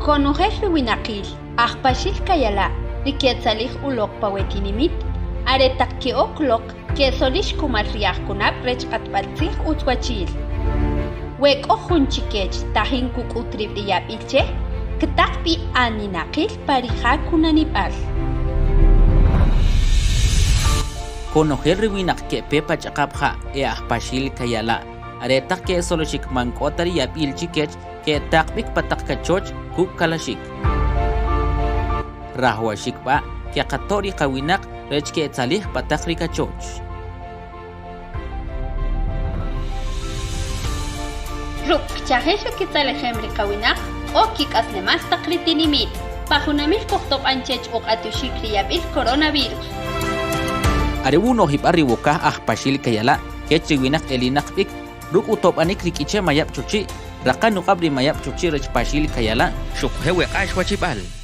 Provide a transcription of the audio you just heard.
Konojel ri winaqil aj Paxil Kayala' ri ketzalij uloq pa we tinimit, are taq ke'ok loq kesolix kumal ri ajkunab' rech q'atb'al tzij utzwachil. We k'o jun chi kech tajin kuk'ut rib' ri yab'il che, ktaq b'i aninaqil pa ri ja kunanib'al. Konojel ri winaq kepe pa ch'aqap ja' e aj Paxil Kayala', are taq ke'soloxik man k'o ta ri yab'il chi kech ke'taq b'ik pa taq kachoch kuk' kalaxik. Rajwaxik b'a' keqato' ri qawinaq rech ke'tzalij pa taq ri kachoch. Ruk' kchajix ri kitzalejem ri qawinaq k'o kik'aslemal taq ri tinimit, pa junamil kojtob'an chech uq'atuxik ri yab'il coronavirus. Are uno'jib'al ri wokaj aj Paxil Kayala' kech ri winaq elinaq b'ik ruk' utob'anik ri K'iche' Mayab' Chochi', raqan uq'ab' ri Mayab' Chochi' rech Paxil Kayala', xuquje' we k'ax wachib'al.